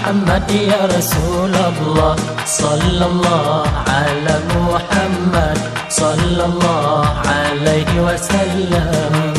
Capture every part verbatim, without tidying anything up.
Muhammad ya Rasulullah, sallallahu ala Muhammad, sallallahu alaihi wasallam.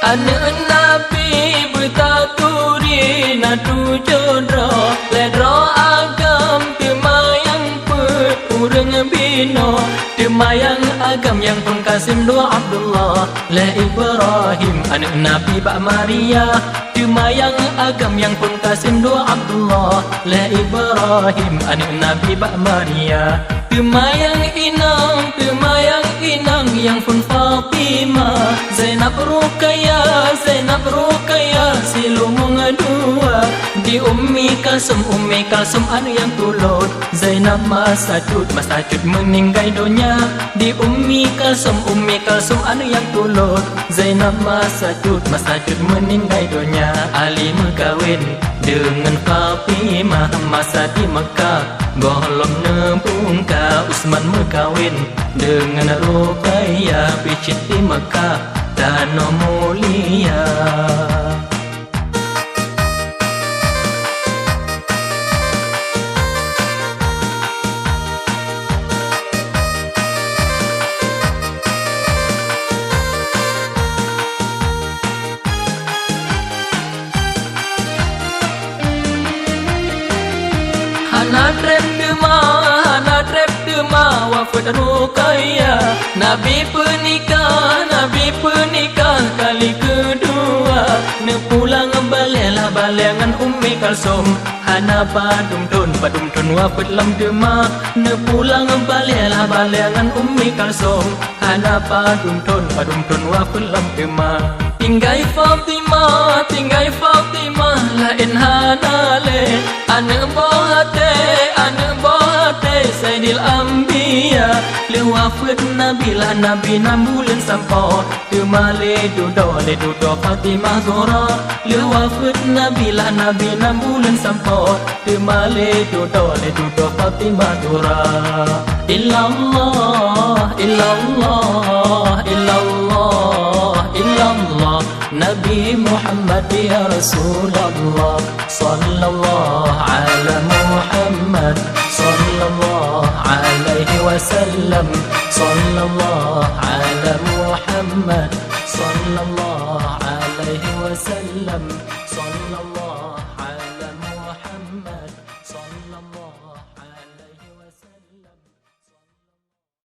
Aneuëk Nabi beutaturi na tujoh droe, lhée droe agam teuma nyang peuet ureuëng binoe, teuma nyang agam nyang phon ka sindua Abdullah, lhée Ibrahim aneuëk Nabi bak Maria, teuma nyang agam nyang phon ka sindua Abdullah, lhée Ibrahim aneuëk Nabi bak Maria. Teuma nyang inong, teuma nyang inong nyang phon Fatimah, Zainab Ruqayyah, Zainab Ruqayyah silumong dua. Di Ummi Kalsum, Ummi Kalsum aneuëk nyang tulot, Zainab masa cut, masa cut meuninggai donya. Di Ummi Kalsum, Ummi Kalsum aneuëk nyang tulot, Zainab masa cut, masa cut meuninggai donya. Ali meukawen deungon Fatimah masa di Mekkah, gohlom neubungka. Utsman meukawen deungon Ruqayyah, pih cit di Mekkah tanoh mulia. Hana treb teuma, hana treb teuma wafeuet Ruqayyah. Nabi peunikah, Nabi peunikah kali keudua. Neupulang balek lah balek ngon Ummi Kalsum. Hana padum thon, padum thon wafeuet lom teuma. Neupulang balek lah balek ngon Ummi Kalsum. Hana padum thon, padum thon wafeuet lom teuma. Tinggai Fatimah, tinggai Fatimah laén hana lé. Aneuëk boh até, aneuëk boh até Saidil Anbiya. Lheueh wafeuet Nabi lah Nabi nam buleuen sampoe. Teuma lé dudoe, lé dudoe Fatimah Zuhra. Lheueh wafeuet Nabi lah Nabi nam buleuen sampoe. Teuma lé dudoe, lé dudoe Fatimah Zuhra. Illallah, illallah, illallah, illallah. Nabi Muhammad ya Rasulullah. Sallallahu ala Muhammad, sallallahu alaihi wasallam. Sallallahu ala Muhammad, sallallahu alaihi wasallam. Sallallahu